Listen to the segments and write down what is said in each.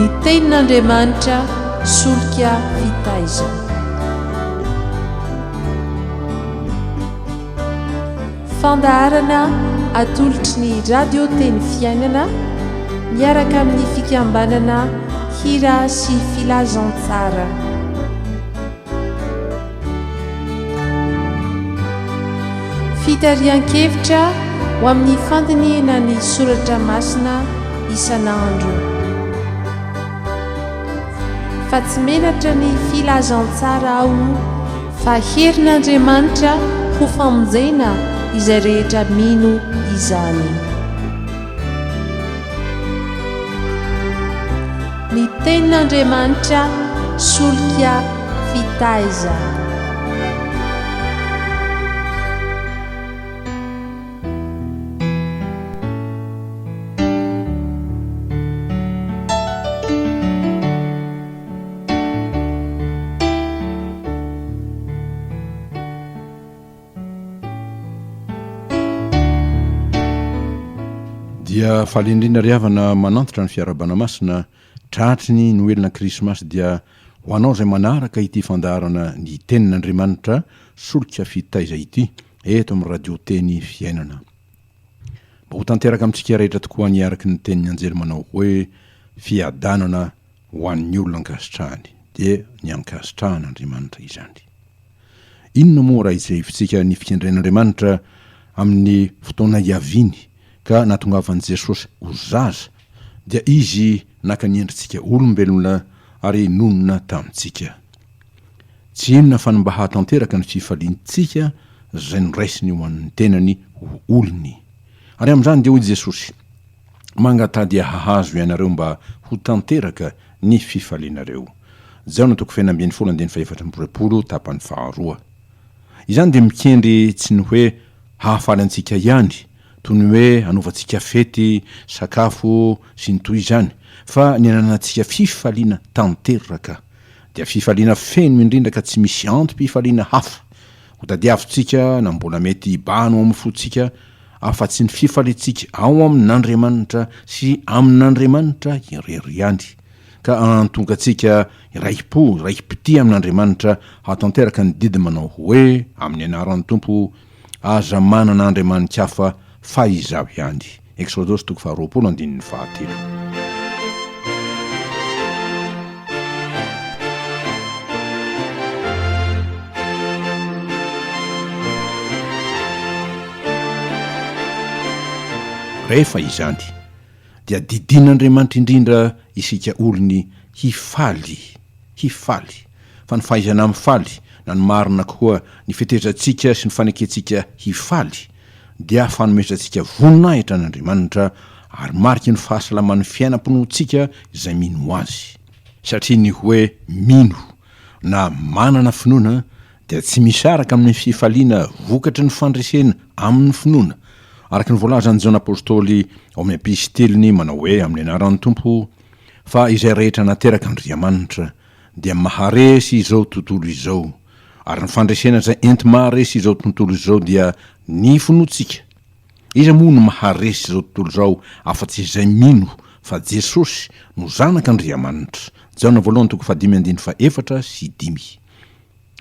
Ny Tenin'Andriamanitra solika fitaizana. Fandaharana atolotry ny Radio Teny Fiainana miaraka amin'ny fikambanana Hira sy Filazantsara. Fitarihan-kevitra ho amin'ny fandinihina ny soratra masina isan'andro. Fa tsy menatra ny filazantsara aho fa herin'Andriamanitra ho famonjena izay rehetra mino izany. Ny Tenin'Andriamanitra solika fitaizana. Dia faly indrindra ry havana manantitra ny fiarahabana masina tratry ny Noely na Krismasy dia ho anao izay manaraka ity fandaharana ny Tenin'Andriamanitra solika fitaiza ity eto amin'ny Radio Teny Fiainana. Mba ho tanteraka amintsika rehetra tokoa ny araky ny tenin'ny anjely manao hoe fiadanana ho an'ny olona ankasitrahany dia ny ankasitrahan'Andriamanitra izany. Inona moa raha tsiahivintsika ny fikendren'Andriamanitra amin'ny fotoana hiaviany ka nahatongavan'i Jesosy ho zaza, dia Izy naka ny endritsika olombelona ary nonina tamintsika. Tsy inona fa ny mba hahatanteraka ny fifaliantsika izay noraisiny ho an'ny tenany ho olony. Ary amin'izany dia hoy Jesosy, Mangataha dia hahazo ianareo mba ho tanteraka ny fifalianareo. Jaona toko fahenina ambinifolo andininy fahefatra amby roapolo tapany faharoa. Izany dia mikendry tsy ny hoe hahafaly antsika ihany, toy ny hoe hanaovantsika fety, sakafo, sy ny toy izany, fa ny hananantsika fifaliana tanteraka. Dia fifaliana feno indrindra ka tsy misy antom-pifaliana hafa hotadiavintsika na mbola mety hibahana ao amin'ny fontsika afa-tsy ny fifaliantsika ao amin'Andriamanitra sy amin'Andriamanitra irery ihany, ka hahatonga antsika hiraiki-po, hiraiki-pitia amin'Andriamanitra, hahatanteraka ny didy manao hoe, Amin'ny anaran'ny Tompo, aza manana andriamani-kafa fa Izaho ihany. Eksodosy toko faharoapolo andininy fahatelo. Rehefa izany, dia didin'Andriamanitra indrindra isika olony hifaly, hifaly. Fa ny fahaizana mifaly, na ny marina koa, ny fetezantsika sy ny fanekentsika hifaly, dia fanomezantsika voninahitra an'Andriamanitra ary mariky ny fahasalaman'ny fiainam-pinoantsika izay mino Azy. Satria ny hoe mino na manana finoana dia tsy misaraka amin'ny fifaliana vokatry ny fandresena amin'ny finoana, araka ny voalazan'i Jaona Apostoly ao amin'ny epistiliny manao hoe amin'ny anaran'ny Tompo, Fa izay rehetra naterak'Andriamanitra dia maharesy izao tontolo izao, ary ny fandresena izay enti-maharesy izao tontolo izao dia ny finoantsika. Iza moa no maharesy izao tontolo izao afa-tsy izay mino fa Jesosy no Zanak'Andriamanitra? Jaona voalohany toko fahadimy andininy fahefatra sy dimy.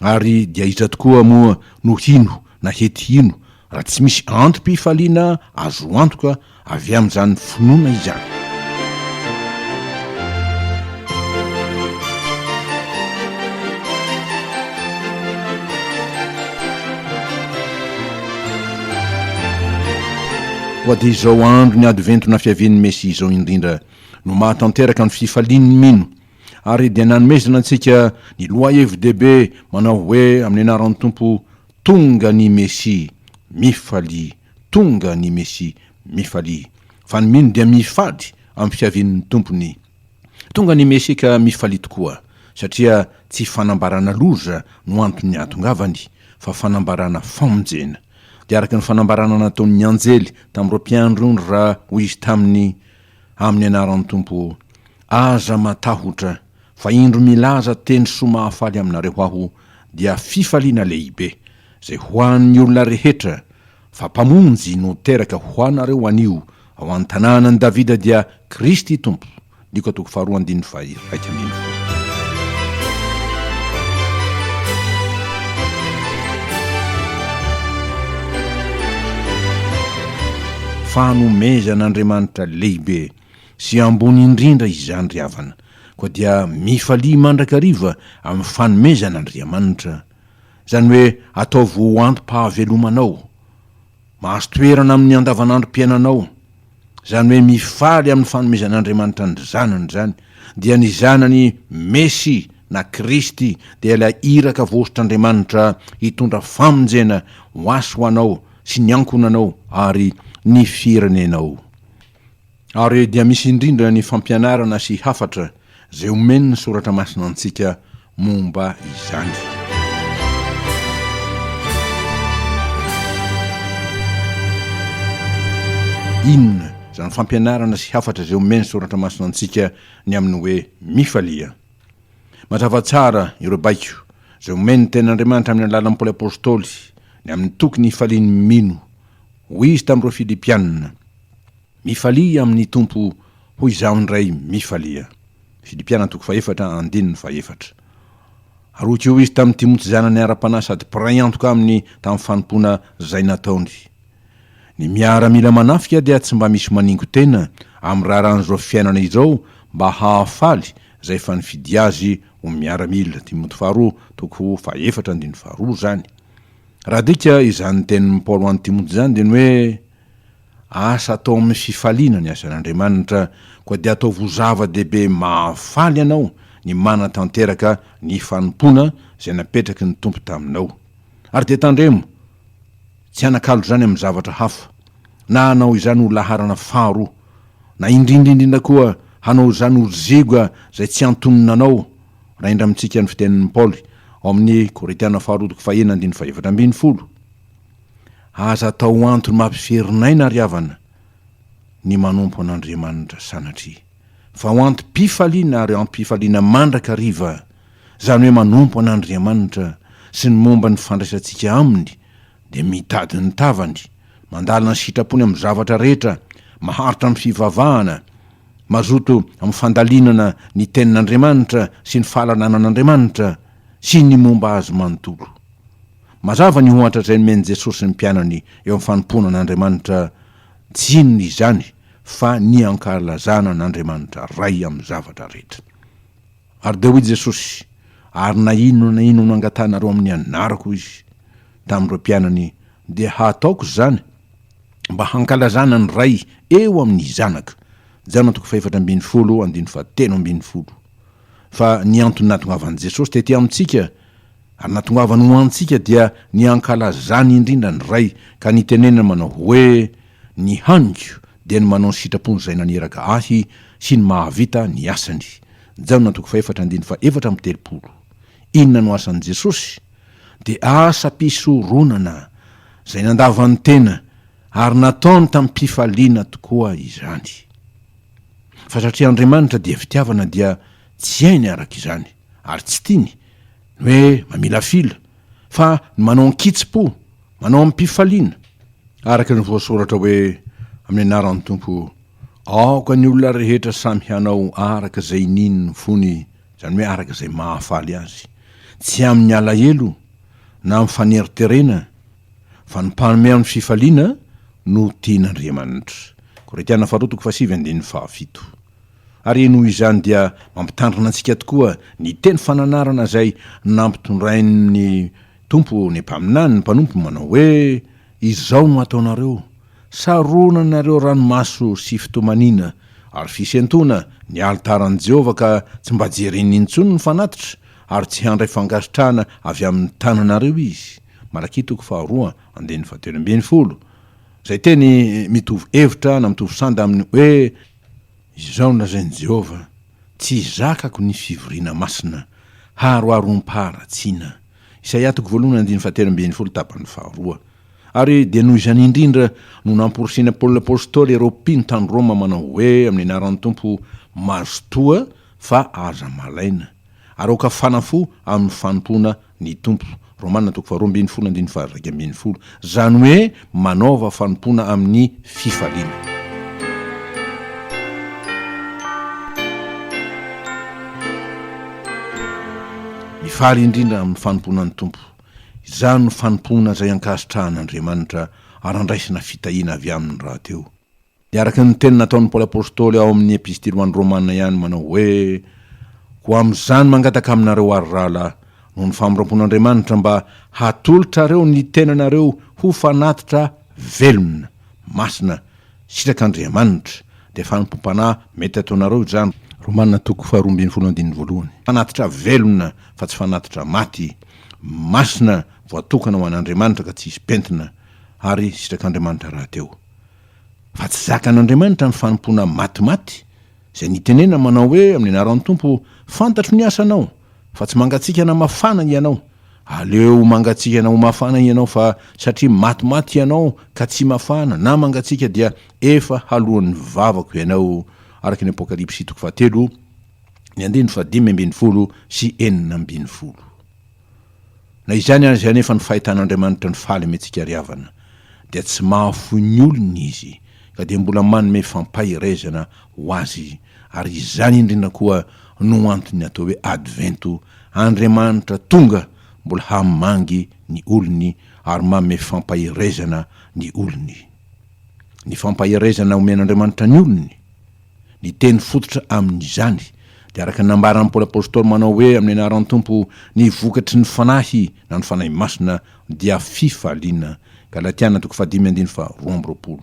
Ary dia iza tokoa moa no hino na hety hino raha tsy misy antom-pifaliana azo antoka avy amin'izany finoana izany? Koa dia izao andron'ny Advento na fiavian'ny Mesia izao indrindra no mahatanteraka ny fifalian'ny mino Ary dia nanomezana antsika ny lohahevi-dehibe manao hoe amin'ny anaran'ny Tompo, Tonga ny Mesia, mifalia, tonga ny Mesia, mifalia. Fa ny mino dia mifaly amin'ny fiavian'ny Tompony. Tonga ny Mesia ka mifalia tokoa, satria tsy fanambarana loza no anton'ny ahatongavany, fa fanambarana famonjena. Dia araka ny fanambarana nataon'ny anjely tamin'ireo mpiandry ondry raha hoy izy taminy, Amin'ny anaran'ny Tompo, aza matahotra, fa indro milaza teny soa mahafaly aminareo aho, dia fifaliana lehibe, izay ho an'ny olona rehetra, fa Mpamonjy no teraka ho anareo anio ao an-tanànan'i Davida dia Kristy Tompo. Lioka toko faharoa andininy faha-11. Fanomezan'Andriamanitra lehibe sy ambony indrindra izany ry havana, koa dia mifalia mandrakariva amin'ny fanomezan'Andriamanitra. Izany hoe ataovy ho antom-pahavelomanao. Mahazo toerana amin'ny andavanandrom-piainanao, izany hoe mifaly amin'ny fanomezan'Andriamanitra ny Zanany izany, dia ny Zanany Mesia na Kristy, dia ilay iraka voahosotr'Andriamanitra hitondra famonjena ho ahy sy ho anao sy ny ankohonanao ary ny firenenao. Ary dia misy indrindra ny fampianarana sy hafatra izay omen'ny Soratra Masina antsika momba izany. Inona izany fampianarana sy hafatra izay omen'ny Soratra Masina antsika ny amin'ny hoe mifalia? Mazava tsara ireo baiko izay omen'ny Tenin'Andriamanitra amin'ny alalan'i Paoly Apostoly ny amin'ny tokony hifalian'ny mino. Hoy izy tamin'ireo Filipiana. Mifalia amin'ny Tompo, hoy izaho indray, mifalia. Filipiana toko fahefatra, andininy fahefatra. Ary hoy koa izy tamin'i Timoty zanany ara-panahy sady mpiray antoka aminy tamin'ny fanompoana izay nataony, Ny miaramila manafika dia tsy mba misy maningo-tena amin'ny raharahan'izao fiainana izao mba hahafaly izay efa nifidy azy ho miaramila. Timoty faharoa toko fahefatra andininy faharoa izany. Raha adika izany tenin'i Paoly ho an'i Timoty izany dia ny hoe, Asa atao amin'ny fifaliana ny asan'Andriamanitra, koa dia ataovy ho zava-dehibe mahafaly anao ny manatanteraka ny fanompoana izay napetraky ny Tompo taminao. Ary dia tandremo tsy hanakalo izany amin'ny zavatra hafa, na hanao izany ho laharana faharoa, na indrindra indrindra koa hanao izany ho zioga izay tsy antonona anao, raha indra amintsika ny fitenin'i Paoly ao amin'ny Korintiana faharoa toko fahenina andininy fahefatra ambin'ny folo. Aza atao antony mampiferin'aina ry havana ny manompo an'Andriamanitra sanatria, fa ho antom-pifaliana ary ampifaliana mandrakariva, izany hoe manompo an'Andriamanitra sy ny momba ny fandraisantsika Aminy dia mitady ny tavany, mandalina ny sitrapony amin'ny zavatra rehetra, maharitra amin'ny fivavahana, mazoto amin'ny fandalinana ny Tenin'Andriamanitra sy ny fahalalana an'Andriamanitra sy ny momba Azy manontolo. Mazava ny ohatra izay nomen'i Jesosy ny mpianany eo amin'ny fanompoana an'Andriamanitra, tsy inona izany fa ny hankalazana an'Andriamanitra Ray amin'ny zavatra rehetra. Ary dia hoy Jesosy, Ary na inona na inona angatahanareo amin'ny anarako, hoy Izy tamin'ireo mpianany, dia hataoko izany mba hankalazana ny Ray eo amin'ny Zanaka. Jaona toko fahefatra ambin'ny folo andininy fahatelo ambin'ny folo. Fa ny antony nahatongavan'i Jesosy tety amintsika ary nahatongavany ho antsika dia ny hankalazany indrindra ny Ray ka nitenenany manao hoe, Ny haniko dia ny manao ny sitrapon'izay naniraka Ahy sy ny mahavita ny asany. Jaona toko fahefatra andininy faha-34. Inona no asan'i Jesosy? Dia asam-pisoronana izay nandavany tena ary nataony tamim-pifaliana tokoa izany. Fa satria Andriamanitra dia fitiavana dia tsy hainy araka izany ary tsy tiany ny hoe mamilafila fa ny manao an-kitsim-po, manao amim-pifaliana. Araka ny voasoratra hoe amin'ny anaran'ny Tompo, aoka ny olona rehetra samy hanao araka izay inian'ny fony, izany hoe araka izay mahafaly azy, tsy amin'ny alahelo na amin'ny faneriterena, fa ny mpanome amin'ny fifaliana no tian'Andriamanitra. Korintiana faharoa toko fahasivy andininy fahafito. Ary noho izany dia mampitandrina antsika tokoa ny teny fananarana izay nampitondrain'ny Tompo ny mpaminany ny mpanompony manao hoe, Izao no hataonareo, saronanareo ranomaso sy fitomaniana ary fisentoana ny alitaran'i Jehovah ka tsy mba jereny intsony ny fanatitra ary tsy handray fankasitrahana avy amin'ny tananareo izy. Malakia toko faharoa andininy fahatelo ambin'ny folo. Izay teny mitovy hevitra na mitovy sanda amin'ny hoe, Izao no lazain'i Jehovah, Tsy zakako ny fivoriana masina, haroharom-paharatsiana. Isaia toko voalohany andininy fahatelo ambin'ny folo tapany faharoa. Ary dia noho izany indrindra no namporisihan'i Paoly Apostoly ireo mpino tany Roma manao hoe, Amin'ny anaran'ny Tompo, mazotoa fa aza malaina. Ary aoka hafana fo amin'ny fanompoana ny Tompo. Romana toko faharoa ambin'ny folo andininy faha-iraika ambin'ny folo. Izany hoe manaova fanompoana amin'ny fifaliana. Mifaly indrindra amin'ny fanompoana ny Tompo. Izany no fanompoana izay ankasitrahan'Andriamanitra ary andraisana fitahiana avy aminy rahateo. Dia araka ny teny nataon'i Paoly Apostoly ao amin'ny Epistily ho an'ny Romana ihany manao hoe, Koa amin'izany mangataka aminareo àry rahalahy, noho ny famindram-pon'Andriamanitra mba hatolotrareo ny tenanareo ho fanatitra velona, masina, sitrak'Andriamanitra, dia fanompoam-panahy mety ataonareo izany. Romana toko faharoa ambin'ny folo andininy voalohany. Fanatitra velona fa tsy fanatitra maty, masina, voatokana ho an'Andriamanitra ka tsy hisy pentina, ary sitrak'Andriamanitra rahateo. Fa tsy zakan'Andriamanitra ny fanompoana matimaty, izay nitenenana manao hoe, Amin'ny anaran'ny Tompo, fantatro ny asanao, fa tsy mangatsiaka na mafana hianao. Aleo ho mangatsiaka na ho mafana hianao, fa satria matimaty hianao ka tsy mafana na mangatsiaka dia efa haloan'ny vavako hianao, araka ny Apokalypsy toko fahatelo, ny andininy fahadimy ambin'ny folo sy 16. Na izany aza anefa ny fahitan'Andriamanitra ny fahalementsika ry havana dia tsy mahafoy ny olony Izy ka dia mbola manome fampaherezana ho azy ary izany indrindra koa no antony atao hoe Advento, Andriamanitra tonga mbola hamangy ny olony ary manome fampaherezana ny olony. Ny fampaherezana omen'Andriamanitra ny olony. Ny teny fototra amin'izany dia araka ny nambaran'i Paoly Apostoly manao hoe amin'ny anaran'ny Tompo, ny vokatry ny Fanahy na ny Fanahy Masina dia fifaliana. Galatiana toko fahadimy andininy faha 22.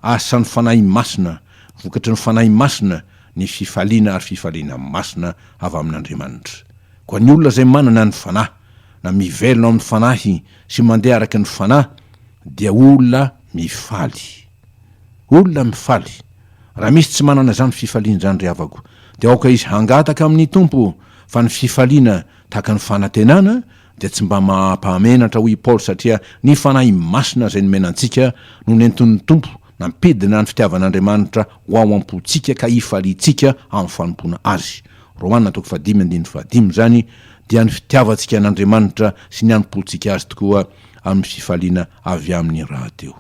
Asan'ny Fanahy Masina, vokatry ny Fanahy Masina ny fifaliana ary fifaliana masina avy amin'Andriamanitra. Koa ny olona izay manana ny Fanahy na mivelona ao amin'ny Fanahy sy mandeha araka ny Fanahy dia olona mifaly. Olona mifaly. Raha misy tsy manana izany fifaliana izany ry havako, dia aoka izy hangataka amin'ny Tompo, fa ny fifaliana tahaka ny fanantenana dia tsy mba mampahamenatra hoy i Paoly satria ny Fanahy Masina izay nomena antsika no nentin'ny Tompo nampidina ny fitiavan'Andriamanitra ho ao am-pontsika ka hifaliantsika amin'ny fanompoana Azy. Romana toko fahadimy andininy fahadimy Izany dia ny fitiavantsika an'Andriamanitra sy ny hanompoantsika Azy tokoa amin'ny fifaliana avy aminy rahateo.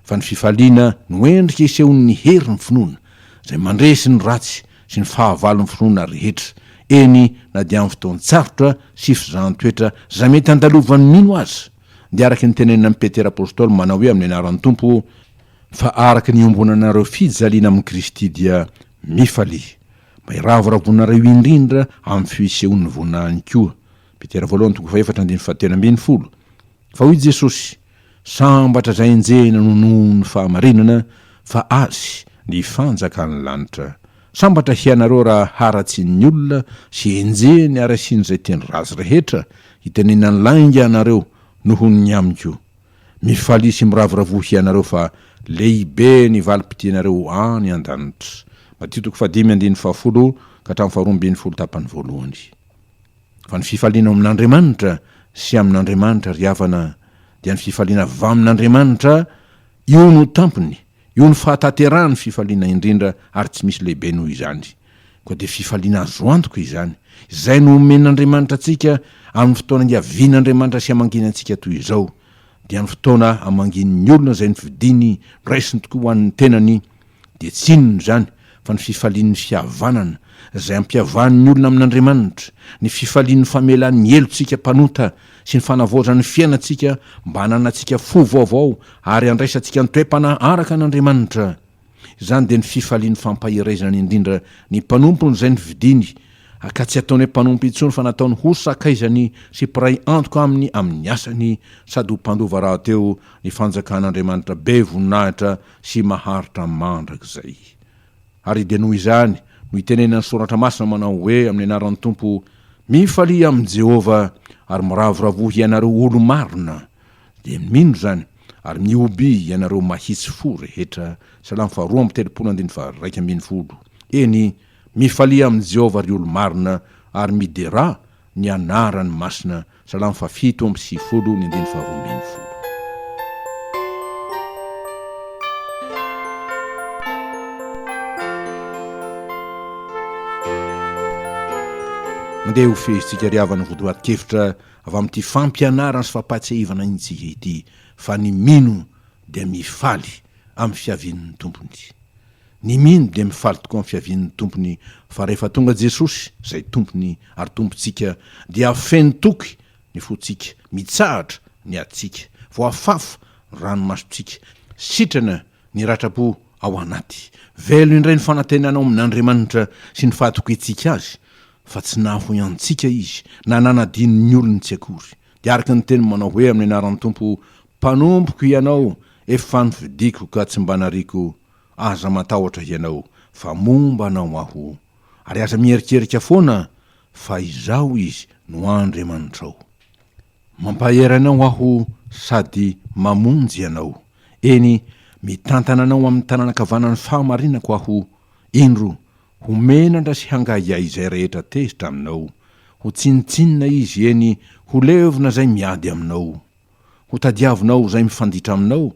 Fa ny fifaliana no endrika isehoan'ny herin'ny finoana, izay mandresy ny ratsy sy ny fahavalon'ny finoana rehetra, eny na dia amin'ny fotoan-tsarotra sy fizahan-toetra izay mety handalovan'ny mino aza. Dia araka ny tenenina amin'i Petera Apostoly manao hoe amin'ny anaran'ny Tompo, Fa araka ny iombonanareo fijaliana amin'i Kristy dia mifalia, mba hiravoravoanareo indrindra amin'ny fisehoan'ny voninahiny koa. Petera voalohany toko fahefatra andininy fahatelo ambin'ny folo. Fa hoy Jesosy, Sambatra izay enjehina no noho ny fahamarinana, fa azy ny fanjakan'ny lanitra. Sambatra hianareo raha haratsian'ny olona sy enjehiny ary asian'izay teny ratsy rehetra hitenenany lainga anareo noho ny amiko. Mifalia sy miravoravoa hianareo fa lehibe ny valim-pitianareo any an-danitra. Matio toko fahadimy andininy fahafolo ka hatramin'ny faharoa ambin'ny folo tapany voalohany. Fa ny fifaliana ao amin'Andriamanitra sy amin'Andriamanitra ry havana dia ny fifaliana avy amin'Andriamanitra, io no tampony, io no fahatanterahan'ny fifaliana indrindra ary tsy misy lehibe noho izany. Koa dia fifaliana azo antoka izany, izay no omen'Andriamanitra antsika amin'ny fotoana hiavian'Andriamanitra sy hamangiany antsika toy izao, dia ny fotoana hamangian'ny olona izay nofidiny, noraisiny tokoa ho an'ny tenany, Dia tsy inona izany fa ny fifalian'ny fihavanana izay ampihavan'ny olona amin'Andriamanitra, ny fifalian'ny famelan'ny helotsika mpanota sy ny fanavaozan'ny fiainantsika mba hananantsika fo vaovao ary handraisantsika ny toe-panahy araka an'Andriamanitra. Izany dia ny fifalian'ny fampaherezana indrindra ny mpanompony izay novidiny ka tsy ataony hoe mpanompo intsony fa nataony ho sakaizany sy mpiray antoka aminy amin'ny asany sady ho mpandova rahateo ny fanjakan'Andriamanitra be voninahitra sy maharitra mandrakizay. Ary dia noho izany no itenenan'ny Soratra Masina manao hoe amin'ny anaran'ny Tompo, Mifalia amin'i Jehovah, ary miravoravoa hianareo olo-marina. Dia mino izany, ary mihobia hianareo mahitsy fo rehetra. Salamo faharoa amby telopolo andininy faha-11. Eny, mifalia amin'i Jehovah, ry olo-marina, ary miderà ny anarany masina, Salamo faha-97 ny andininy faha-12. Andeha ho fehezintsika ry havana votoatin-kevitra avy amin'ity fampianarana sy fampahatsiahivana antsika ity fa ny mino dia mifaly amin'ny fiavian'ny Tompony. Ny mino dia mifaly tokoa amin'ny fiavian'ny Tompony, fa rehefa tonga Jesosy, izay Tompony ary Tompontsika, dia feno toky ny fontsika, mitsahatra ny adintsika, voafafa ny ranomasontsika, sitrana ny ratram-po ao anaty, velona indray ny fanantenana ao amin'Andriamanitra sy ny fahatokiantsika Azy, fa tsy nahafoy antsika Izy na nanadino ny olony tsy akory. Dia araka ny teny manao hoe amin'ny anaran'ny Tompo, Mpanompoko hianao, efa nofidiko ka tsy mba nariako, aza matahotra hianao, fa momba anao Aho. Ary aza miherikerika foana, fa Izaho Izy no Andriamanitrao. Mampahery anao Aho sady mamonjy anao. Eny, mitantana anao amin'ny tanana ankavanan'ny fahamarinako Aho. Indro, ho menatra sy hangahiahy izay rehetra tezitra aminao. Ho tsinontsinona izy, eny, ho levona izay miady aminao. Ho tadiavinao izay mifanditra aminao,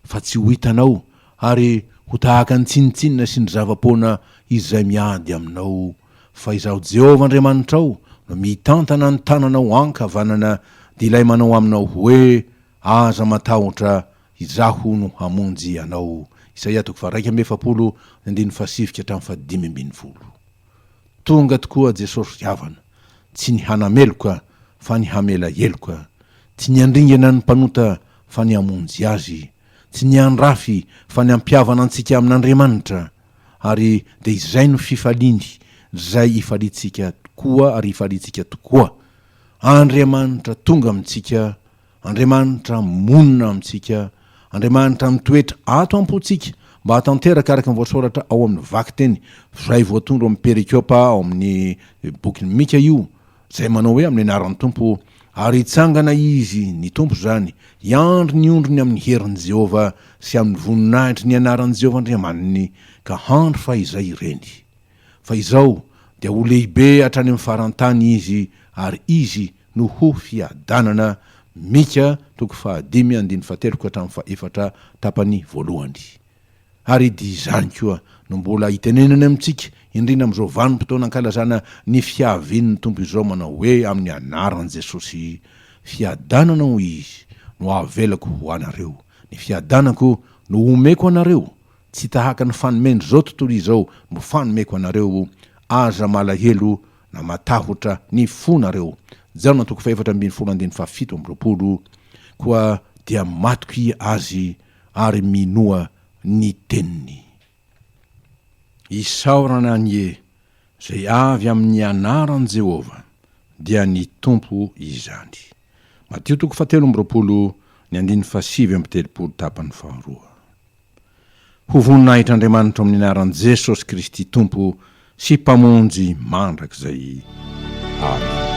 fa tsy ho hitanao, ary ho tahaka ny tsinontsinona sy ny zava-poana izay miady aminao. Fa Izaho Jehovah Andriamanitrao no mitantana ny tananao ankavanana, dia Ilay manao aminao hoe, Aza matahotra, Izaho no hamonjy anao. Isaia toko faha-41, ny andininy fahasivy ka hatramin'ny fahadimy ambin'ny folo. Tonga tokoa Jesosy ry havana, tsy ny hanameloka fa ny hamela heloka, tsy ny handringana ny mpanota fa ny hamonjy azy, tsy ny handrafy fa ny hampihavana antsika amin'Andriamanitra, ary dia izay no fifaliany, izay ifaliantsika koa ary ifaliantsika tokoa. Andriamanitra tonga amintsika Andriamanitra monina amintsika, Andriamanitra mitoetra ato am-pontsika mba hahatanteraka araka ny voasoratra ao amin'ny vakiteny izay voatondro amin'ny perikopa ao amin'ny bokin'i Mika io, izay manao hoe amin'ny anaran'ny Tompo, ary hitsangana Izy, ny Tompo izany, hiandry ny ondriny amin'ny herin'i Jehovah sy amin'ny voninahitry ny anaran'i Jehovah Andriamaniny, ka handry fahizay ireny. Fa izao dia ho lehibe hatrany amin'ny faran-tany Izy, ary Izy no ho fiadanana, Mika toko fahadimy andininy fahatelo ka hatramin'ny fahefatra tapany voalohany. Ary dia izany koa no mbola itenenany amintsika, indrindra amin'izao vanim-potoana ankalazana ny fiavian'ny Tompo izao manao hoe amin'ny anaran'i Jesosy, Fiadanana hoy Izy no avelako ho anareo, ny fiadanako no omeko anareo, Tsy tahaka ny fanomen'izao tontolo izao no fanomeko anareo, aza malahelo na matahotra ny fonareo. Jaona toko fahefatra ambin'ny folo andininy fahafito amby roapolo Koa dia matokia Azy ary minoa ny teniny. Isaorana anie izay avy amin'ny anaran'i Jehovah, dia ny Tompo izany. Matio toko fahatelo amby roapolo ny andininy fahasivy amby telopolo tapany faharoa. Ho voninahitr'Andriamanitra amin'ny anaran'i Jesosy Kristy Tompo sy Mpamonjy mandrakizay. Amena.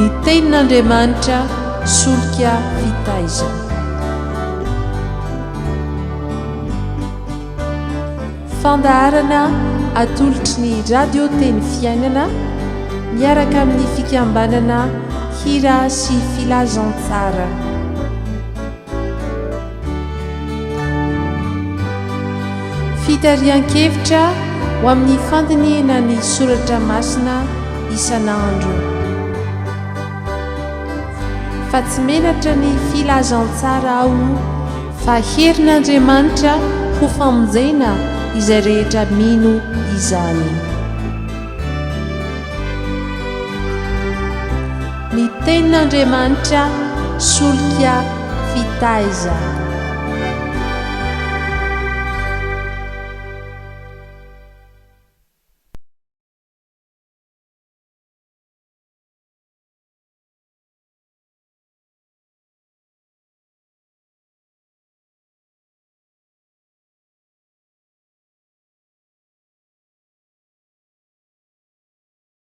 Ny Tenin'Andriamanitra solika fitaizana. Fandaharana atolotry ny Radio Teny Fiainana miaraka amin'ny fikambanana Hira sy Filazantsara. Fitarihan-kevitra ho amin'ny fandinihana ny soratra masina isan'andro. Fa tsy menatra ny filazantsara aho fa herin'Andriamanitra ho famonjena izay rehetra mino izany. Ny Tenin'Andriamanitra solika fitaizana.